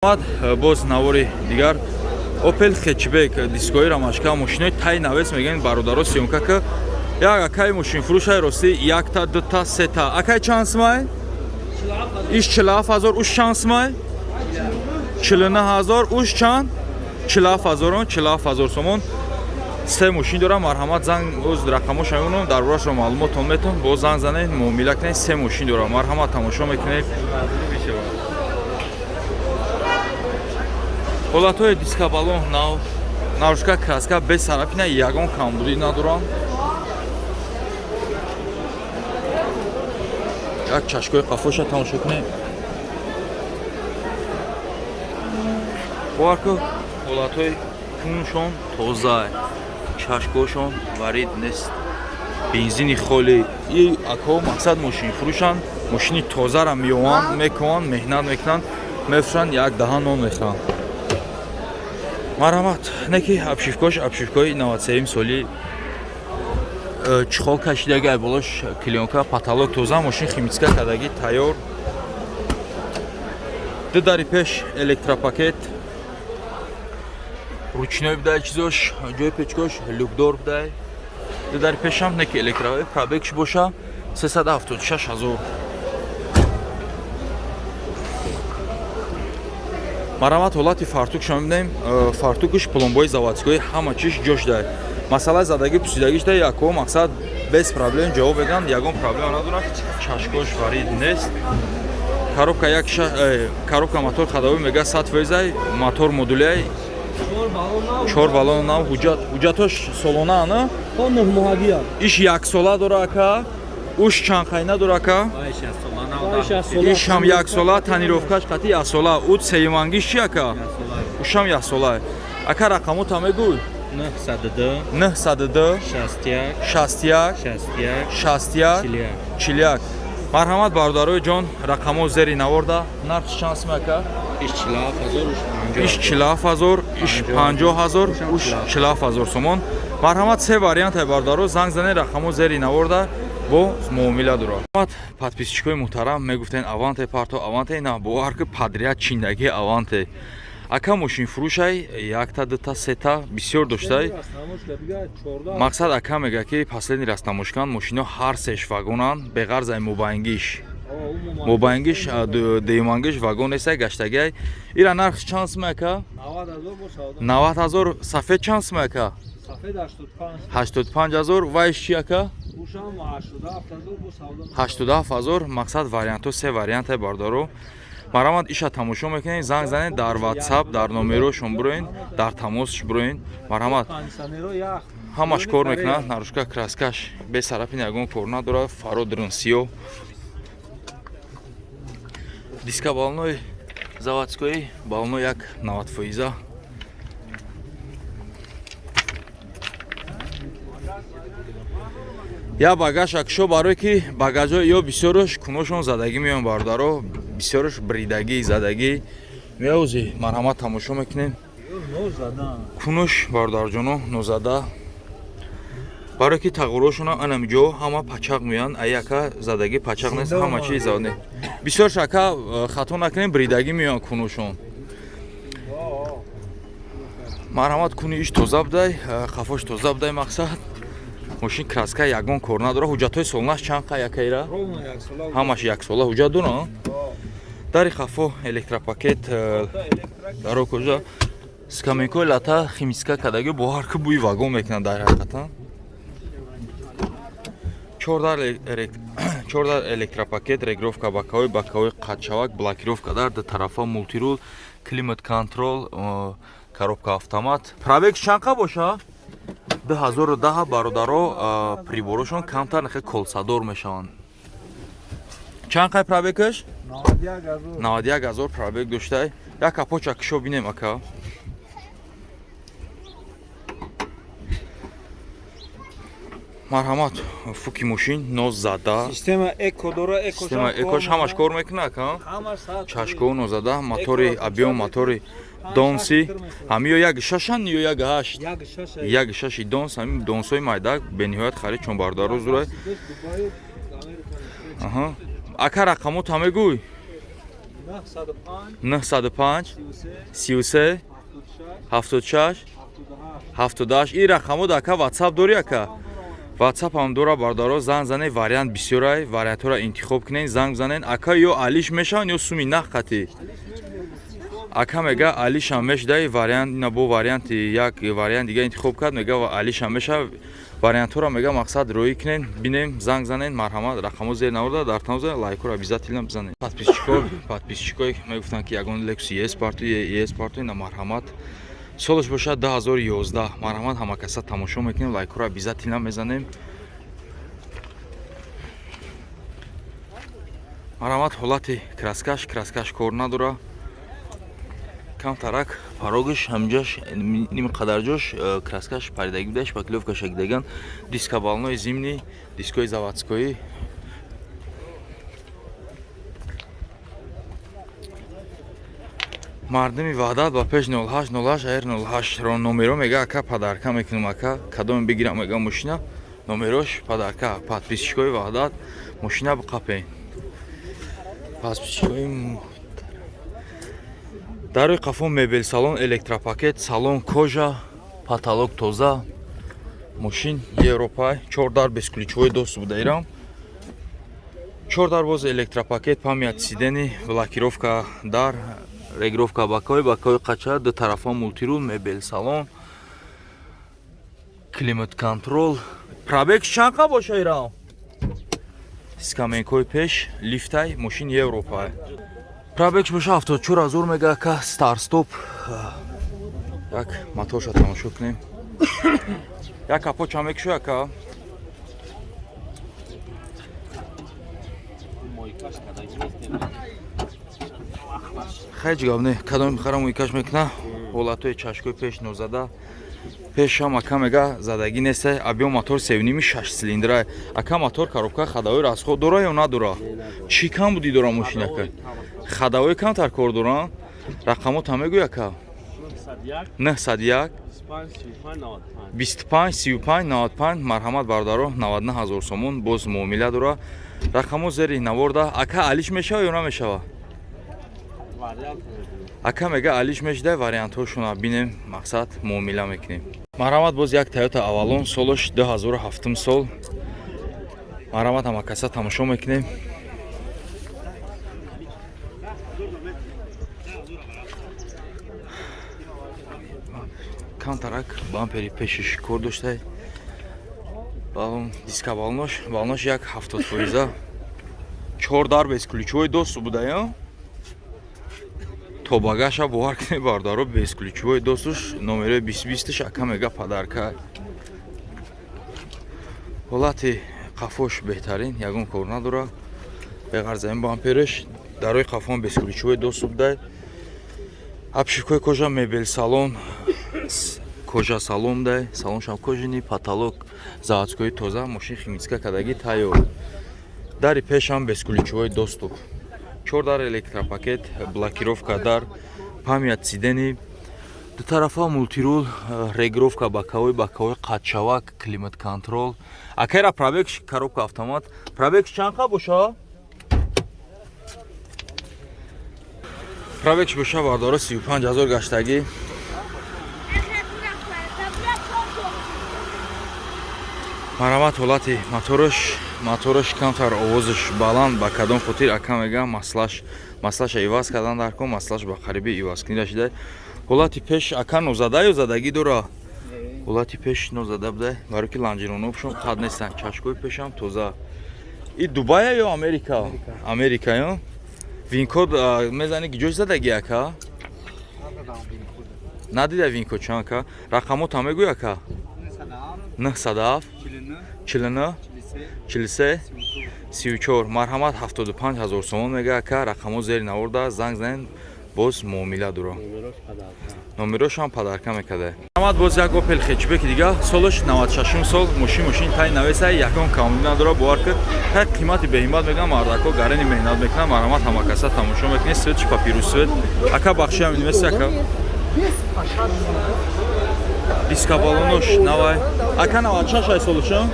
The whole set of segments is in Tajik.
Боз навори дигар Opel Hatchback, дискои рамашка, мошинои тай навес мегӯянд, бародаро. Съёмка ка, як акай мошинфурӯшай, ростӣ, якта, дута, сета. Акай, чанд сумай иш? 47 000. Уш чанд сумай? 49 000. Уш чанд? 47 000, 47 000 сомон. Се мошин дорам. Марҳамат, занг, оз рақамоша мемонам, дар борашро маълумотон метон, боз занг занед, муомила кунед. Се мошин дорам. Марҳамат, тамошо мекунед. Ҳолатҳои диска, баллон нав, наружка, краска без царапина, ягон камбудӣ надорам. Як чашкои қафоша тамошо кунед. Бовар ку, ҳолатҳои куншон тоза, чашкошон варид нест, бензини холи. И ако мақсад мошинфурӯшанд, мошини тозара меованд, мекунанд, меҳнат мекунанд, мефурӯшанд, як даҳан нон мехӯранд. Марҳамат, не ки обшивкош, обшивкои 93 соли, чехол кашидаги, ай болош клеёнка, потолок тоза, мошин химчистка кардаги, тайёр. Ду дари пеш электропакет, ручной будай, чизош, ҷои печкош люкдор будай. Ду дари пешам не ки электро. Пробегш боша 376 ҳазор. Марҳамат, ҳолати фартукша мебинем. Фартукш пломбои заводской, ҳама чиш ҷош дай. Масъалаи задагӣ, пусидагиш дай, яко мақсад без проблем ҷавоб медиҳанд, ягон проблема надорад. Чашкош варид нест. Коробка як, коробка, мотор ходовой мега 100 фоизай, мотор модуляй, чор баллон нав. Ҳуҷҷат, ҳуҷҷатош солона ана? Иш яксола дора, ака. Уш чанд қайна дора, ака? Иш ҳам яксола, тонировкаш қатъи яксола. Ӯ сеюмангиш чи, ака? Ушам яксола. Ака, рақамота мегӯй. 902. 902. 61. 61. 61. 61. 41. 41. Марҳамат, бародарои ҷон, рақамо зери наворда. Нарх чанд сум, ака? Иш 47 000, уш 50. Иш 47 000, иш 50 000, уш 47 000 сомон. Марҳамат, се вариантай, бародаро, занг занед, рақамо зери наворда, бо муомила дорад. Подписчикои муҳтарам мегуфтен: «Аванте парто, аванте». На, бовар ки, подряд чиндаги аванте. Ака мошинфурӯшай, якта, дута, сета, бисёр доштай. Мақсад, ака мега ки последний раз тамошкан, мошино ҳар сеш вагонанд, беғарзай мобайнгиш. Мобайнгиш, дуюмангиш вагон нестай, гаштагиай. Ира нарх чанд сум, ака? 90 000. Сафед чанд сум, ака? 85 000. Вайш чи, ака? 87 000. Мақсад, вариантҳо се варианте, бародаро. Марҳамат, иша тамошо мекунед, занг занед, дар Ватсап, дар номерошон буроен, дар тамосш буроен. Марҳамат, ҳамаш кор мекунад. Наружка, краскаш без царапина, ягон кор надорад. Фаро дрнсиё, диска, баллонои заводской, баллоно як 90 фоиза. Я багаж акшо, барое ки багажҳо ё бисёрош куношон задагӣ меоян, бародаро, бисёрош бридагӣ, задагӣ меози. Марҳамат, тамошо мекунем. Кунуш, бародарҷоно, нозада, барое ки тағурошона анамиҷо ҳама пачақ меоянд. Ай ака, задагӣ пачақ нест, ҳама чиз не. Бисёрш, ака, хато накунем, бридагӣ меоянд кунушон. Марҳамат, куни иш тоза будай, қафош тоза будай. Мақсад, мошин краска ягон кор надора. Ҳуҷҷатҳои солонаш чанд қа, якайра? Ҳамаш яксола ҳуҷҷат дора. Дари хафо электропакет, даро куҷа, скамейкои лата химчистка кадаги, бо ҳар ки бӯи вагон мекунад дар ҳақиқатан. Чор дар электропакет, регулировка боковой, боковой қатшавак, блокировка дар ду тарафа, мультирул, климат контрол, коробка автомат. Пробег чанд қа боша? 2010, бародаро. Приборошон камтар нахе колсадор мешаванд. Чанд қай пробегаш? 91 ҳазор пробег доштай. Як капоча кишо бинем, ака. Марҳамат, фуки мошин нозада. Система эко дора, эко. Система экош ҳамаш кор мекунад, ака. Чашкоҳо нозада, мотори объём, мотори донси. Ҳами ё як шашан ё як ҳашт? Як шаши донс. Ҳами донсҳои майдак бениҳоят харид, чун бародаро зурай. Ака, рақамота мегӯй. 905 33 76 78. Ин рақамҳо ака ватсап дорӣ, ака? Ватсап ҳам дора, бародаро, занг занед, вариант бисёрай, вариантҳоро интихоб кунед, занг занед. Ака, ё алиш мешаванд, ё суми нақ қатӣ? Ака мега, алишам мешудай, вариант ина бо варианти як вариант дига интихоб кард, мега, алишам мешава. Вариантҳоро мега, мақсад роӣ кунед, бинем, занг занед, марҳамат, рақамҳо зер наворда, дар тамос, лайкҳоро обязательно бизанед. Подписчико мегуфтанд, ки ягон Lexus ES парту, ES парту, ина, марҳамат, солаш бошад 2011. Марҳамат, ҳама каса тамошо мекунем, лайкҳоро обязательно мезанем. Марҳамат, ҳолати краскаш кор надора, камтарак парогаш ҳамҷаш ними қадар ҷош краскаш паридагӣ будаш, шпаклёвка шакидаган. Дискобалонои зимний, дискои заводской. Мардуми Ваҳдат ба пеш 08 08 р 08 ро номеро мега, ака, подарка мекунам, ака, кадоме бигирам, мега, мошина номерош подарка. Подписчикои Ваҳдат мошина биқапен. Подписчикои дар рӯи қафо мебел салон, электропакет, салон кожа, потолок тоза, мошин европай, чор дар бесключевой доступ буда, ирам чор дар боз электропакет, память сидений, блокировка дар, регулировка боковой, боковой қача, ду тарафа мультирул, мебел салон, климат контроль. Пробег чанд қа боша ирам? Скамейкои пеш, лифтай, мошин европай. Пробегш боша 74 000 мега, ка, старт стоп. Як моторша тамошо кунем. Як капот чанд мекушо, ака? Мойкаш кадаги нест. Хеле гап не, кадоми бихарам, мойкаш мекуна. Ҳолатҳои чашкои пеш нозада, пешам, ака, мега, задагӣ неста. Объём мотор севними, шаш цилиндра. Ака, мотор коробка ходовой расход дора ё надора? Чӣ кам будӣ дора мошинака? Ходовой камтар кор доранд. Рақамота мегӯй, ака? 901 901 25 35 95. 25 35 95. Марҳамат, бародаро, 99 ҳазор сомон, боз муомила дора. Рақамо зери наворда. Ака, алиш мешава ё намешава? Вариант мебинем. Ака мега, алиш мешида, вариантҳошона бинем, мақсад, муомила мекунем. Марҳамат, боз як Тойота Авалон, солаш 2007 сол. Марҳамат, ҳамакаса тамошо мекунем. Камтарак бампери пешиш кор доштай, балон, диска, балонош як 70%, чор дар бесключевой доступ буда, ё то багаша бовар кунед, бародаро, бесключевой достуш, номерои бистбистш, ака мега, подарка. Ҳолати қафош беҳтарин, ягон кор надора беғарза ин бампереш. Дарои қафон бесключевой доступ дай, обшивкои кожа, мебел салон кожа салон дай, салоншам кожаный, потолок заводской, тоза, мошин химчистка кадаги, тайёр. Дари пешам бесключевой доступ, чор дар электропакет, блокировка дар, память сидений, дутарафа мультирул, регулировка боковой, боковой қатшавак, климат контроль. Акайра пробег, коробка автомат, пробег чанд қа боша? Пробегш боша, бардора, 35 000 гаштагӣ. Марҳамат, ҳолати мотораш камтар овозаш баланд, ба кадом хотир, ака мега, маслаша иваз кардан дар кон, маслаш ба қариби ивазкунӣ рашида. Ҳолати пеш, ака, нозада ё задагӣ дора? Ҳолати пеш нозада буда, барои ки лонжеронобшон қад нестанд. Чашкои пешам тоза. И Дубая ё Америка? Америка. Ё винкод мезани, ки ҷош задагӣ, ака? Надида винкод чанд, ака? Рақамота мегӯй, ака? 907 49 43 34. Марҳамат, 75 ҳазор сомон мега, ака. Рақамо зери наворда, занг занед, боз муомила дуро. Номерош подарка. Номерошам подарка мекарда. Марҳамат, боз як Опел хетчбеки дига, солаш 96 сол, мошин тай навеса, ягон камбудӣ надора, бовар кар, тай қимати беҳимат мегам, мардако гарени меҳнат мекунам. Марҳамат, ҳамакаса тамошо мекунед. Цветш папирус цвет. Ака, бахшиам инвест, ака. Диска балонош навай. Ака, 96 ай солаша?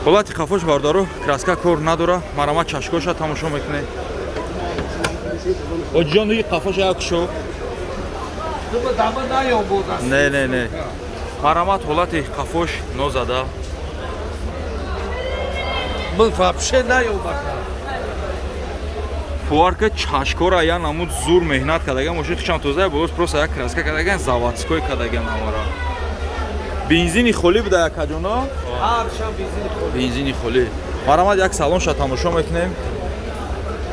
Ҳолати қафош, бародаро, краска кор надора. Марама, чашкоша тамошо мекунед. Оҷиҷон, и қафоша як шо. Не, не, не. Марамат, ҳолати қафош нозада. Вообще наёмака. Пуарка чашкора я намуд зур меҳнат кардаган, мошин хичам тоза боз, просто як краска кардаган, заводской кардаган амара. Бензини холӣ буда, якаҷоно? Ҳаршам бензини холӣ. Бензини холӣ. Марамат, як салонша тамошо мекунем.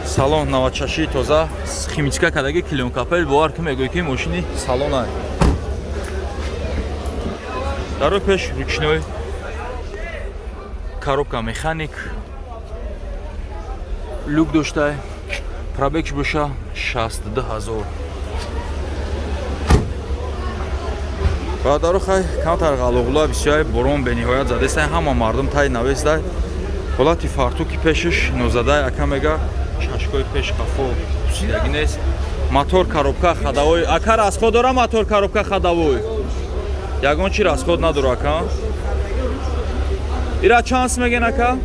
Салон 96 тоза, химчистка кардаги, клеёнка пел, бовар ки мегӯӣ ки мошини салона. Дарои пеш ручной, коробка механик, люк доштай. Пробегш боша 62 ҳазор. Бародаро, хай, камтар ғалоғула бисёр, борон бениҳоят задестай, ҳама мардум тай навестай. Ҳолати фартуки пешиш нозадай, ака мега, чашкои пеш қафо пусидагӣ нест. Мотор, коробка ходовой. Ака, расход дора мотор, коробка ходовой? Ягон чи расход надора, ака. Ира чанд меген, ака?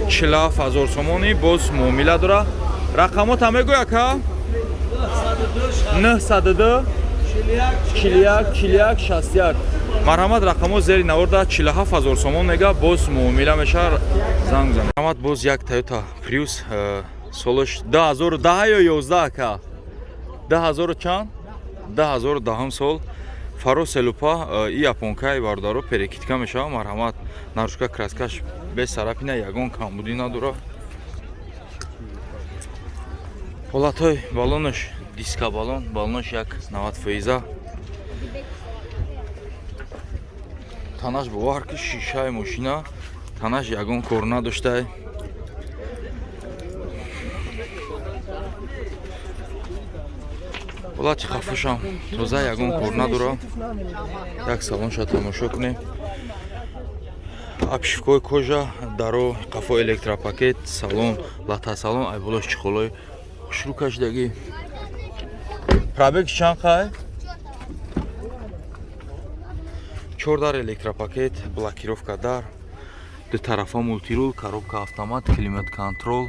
47 ҳазор сомонӣ, боз муомила дора. Рақамота мегӯй, ака? 902 41 41 61. Марҳамат, рақамо зери наворда. 47 ҳазор сомон мега, боз муомила мешавад, занг зан. Марҳамат, боз як Toyota Prius, солаш 2010 ё 11, ака? 2000 чанд? 2010 сол. Фаро селупа, и японкаи, бародаро, перекидка мешавад. Марҳамат, наружка краскаш без царапина, ягон камбудӣ надора. Ҳолатҳои баллонаш диска баллон, баллонаш як 90 фоиза. Танаш, бовар ки, шишаи мошина, танаш ягон кор надоштай. Ҳолати хафушам тоза, ягон кор надора. Як салонша тамошо кунем. Обшивкои кожа, даро қафо электропакет, салон лата салон, айболош чехолои хушрӯ кашидагӣ. Пробег чанд қай? Чор дар электропакет, блокировка дар, ду тарафа мультирул, коробка автомат, климат контрол.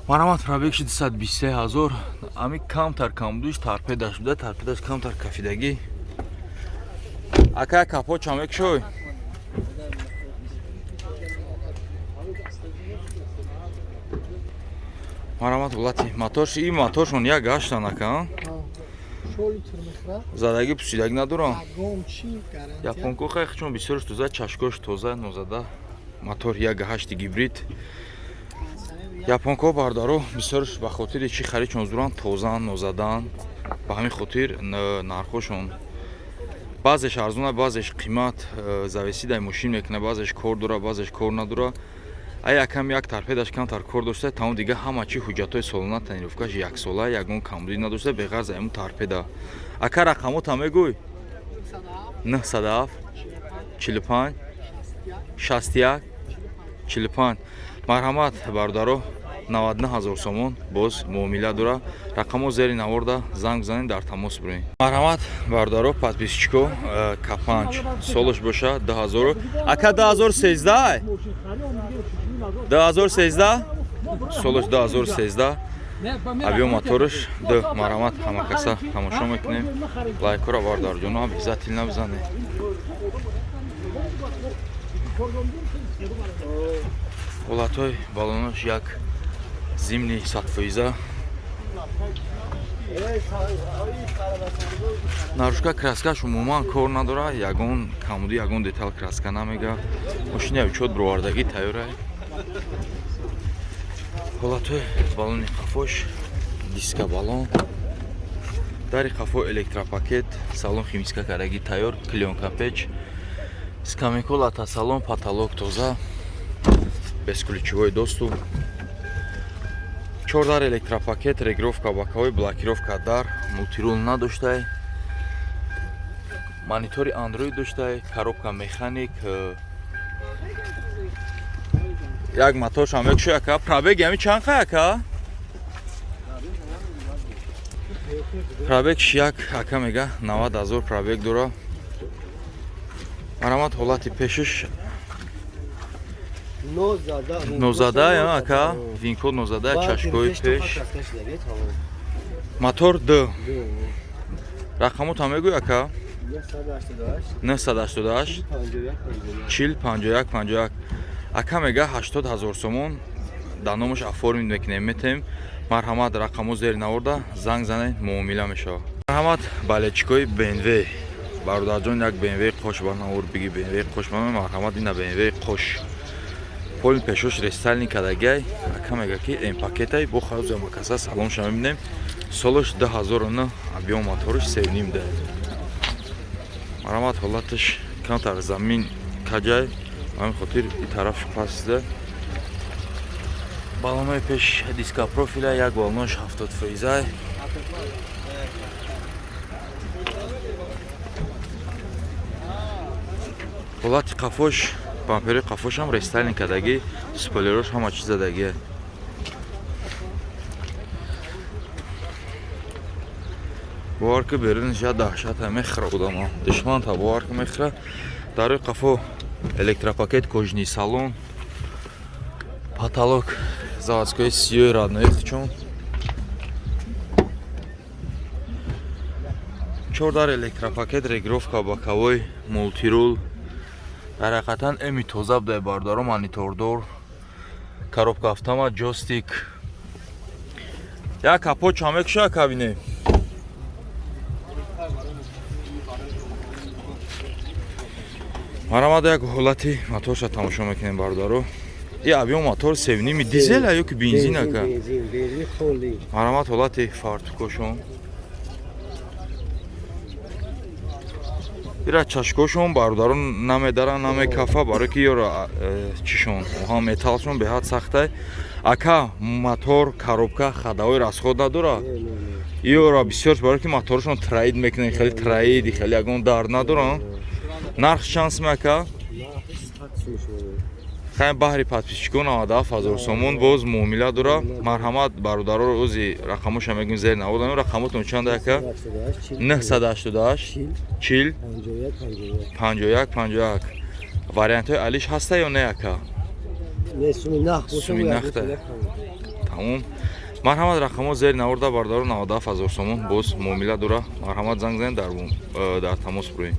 Марҳамат, пробегши 223 ҳазор. Ами камтар камбудиш торпедаш буда, торпедаш камтар кафидагӣ. Ака, капот чам мекушой? Марҳамат, ҳолати моторш, и моторшон як гаштан, ака? Задагӣ, пусидагӣ надорам. Японко хай чун бисёрш тоза, чашкош тоза, нозада. Мотор як ҳашти гибрид. Японко, бародаро, бисёрш ба хотири чӣ харидшон зуран, тозан, нозадан. Ба ҳамин хотир нархошон баъзеш арзона, баъзеш қимат, зависит ай мошин мекуна, баъзеш кор дора, баъзеш кор надора. Ай якам як торпедаш камтар кор дошта, тамом, дига ҳама чи ҳуҷҷатҳои солона, тонировкаш яксола, ягон камбудӣ надошта, беғарз айму торпеда. Ака, рақамота мегӯй? 907 45 61 45. Марҳамат, бародаро, 99 ҳазор сомон, боз муомила дора. Рақамо зери наворда, занг бизанед, дар тамос биред. Марҳамат, бародаро, подписчико, К5, солаш боша 2000, ака, 2013, 2013 солаш, 2013 объём мотораш д. Марҳамат, ҳамакаса тамошо мекунем. Лайкора, бародарҷоно, обязательно бизанед. Ҳолатҳои баллонош як зимний 100%. Наружка краскаш умуман кор надора, ягон камуди, ягон детал краска намега. Мошини авчот бировардагӣ тайёра. Ҳолатҳои баллони қафош диска баллон, дари қафо электропакет, салон химчистка кардагӣ тайёр, клеёнка печ, скамейко, лата салон, потолок тоза, бесключевой доступ, чор дар электропакет, регулировка боковой, блокировка дар, мультирул надоштай, монитори Android доштай, коробка механик. Як моторшам мекушой, ака? Пробег ями чанд қай, ака? Пробег як, ака мега, 90 ҳазор пробег дора. Марҳамат, ҳолати пешиш. Нозада. Нозада ака, винкод нозада, чашкои пеш, мотор д рақамотам мегӯй, ака. 988 40 51 51. Ака мега, 80 ҳазор сомон дар номаш оформить мекунем, метем. Марҳамат, рақамо зери наворда, занг занед, муомила мешавад. Марҳамат, болельщикои БМВ, бародарҷон, як БМВ қош ба навор биги, БМВ қош ба. Марҳамат, ина БМВ қош, поли пешош рестайлинг кардагиай. Ака мега, ки М пакетай бо хаза макаса. Салонша мебинем, солаш 2009, объём моторш севним да. Марҳамат, ҳолаташ камтар замин каҷай, ба ҳамин хотир и тарафш пастда. Балонои пеш диска профила, як балонош 70 фоизай. Ҳолати қафош, бампери қафошам рестайлинг кардагӣ, спойлерош ҳама чиз задагия. Бовар ки, берунаш я даҳшата мехӯра, одама душманта, бовар ки, мехӯра. Дар рӯи қафо электропакет, кожаный салон, потолок заводской сиёи родной чун чордар, электропакет, регулировка боковой, мультируль. Дар ҳақиқатан эми тоза будай, бародаро. Монитордор, коробка автомат, джойстик, як капот чанд мекуша, кабине? Марҳамат, як ҳолати моторша тамошо мекунем, бародаро. И объём мотор севними, дизела ё ки бензин, ака? Бензин, бензин холи. Марҳамат, ҳолати фартукошон, ира чашкошон, бародарон, намедаран, намекафа, барои ки ёро чишон оҳан металлшон беҳад сахтай. Ака, мотор, коробка, ходовой расход надора? Ёро бисёр, барои ки моторшон троит мекунен, хеле троит, хеле ягон дард надоран. Нарх чанд сум, ака? Хайм, баҳри подписчикон 97 ҳазор сомон, боз муомила дора. Марҳамат, бародароро, ози рақамоша мегӯем, зер наводан. Рақамотон чанд, ака? 988 40 51 51. Вариантҳои алиш ҳаста ё не, ака? Суми нахта. Тамом, марҳамат, рақамо зери наворда, бародаро. 97 ҳазор сомон, боз муомила дора. Марҳамат, занг занед, дар тамос буроем.